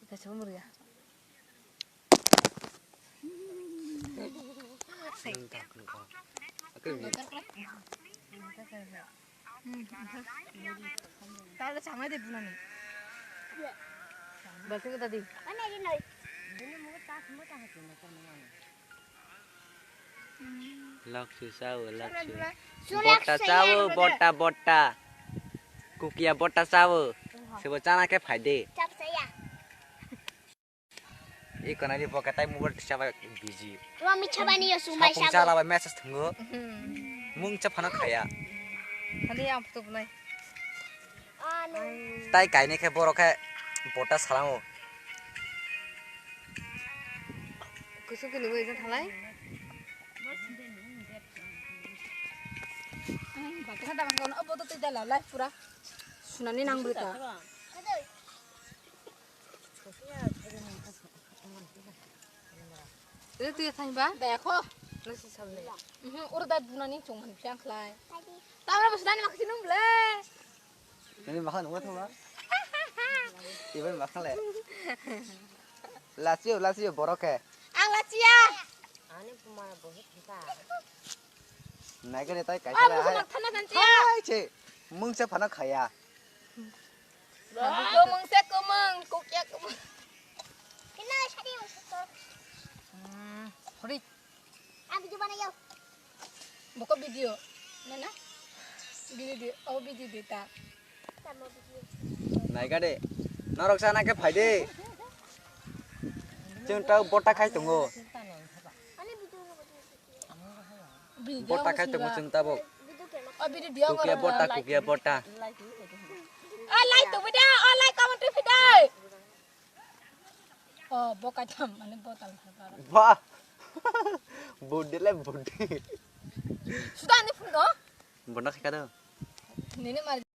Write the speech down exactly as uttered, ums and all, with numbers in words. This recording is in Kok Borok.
Tachung murya. Tala changma de bunani. Balting ko tadi. Laksu sao, laksu. Bota sao, bota, bota. Kukia bota sao. Sebo chana ke phaide. I konani poka tai mobile tisa bai busy. Tuma micha bani yo sumai sago. Sapung chala bai message thungo. Mung cha phano khaya. Khali ang phutuk nai. Anu. Tai kaini khe borok khe bota salango. Kusuk kini bai jang thalai. Bakha da bakha no bodo tei dala lai pura. Sunani nang bwta. Ini tuh ya tanya ba? Dah ya kok. Nasi sabun ya. Mhm, urut dah bunani cuma yang kelai. Tahu apa sudah nih maksudnya belum? Ini makan umat apa? Ibu makan le. Lachio, lachio borok he. Ang lachia. Ani puma bohit kita. Naikare tai kaisa. Ah, musu mathana nanti ya. Hai che. Mungsa phana khaya. Kumung se kumung, kukya kumung. Kena sari musu to. Hmm, hori. Abi jubana yo. Boko video. Nana? Video, oh video dita. Naikade. Norok sana ke phaide. Chwng tau bota khai tongo. Bota khai tongo chwng tabuk. Kukia bota, kukia bota. O like to video, o like comment to video. O boka tam mane bota. Ba. Budi le budi. Sudah ni phone do. Bota khai kado. Nini mar.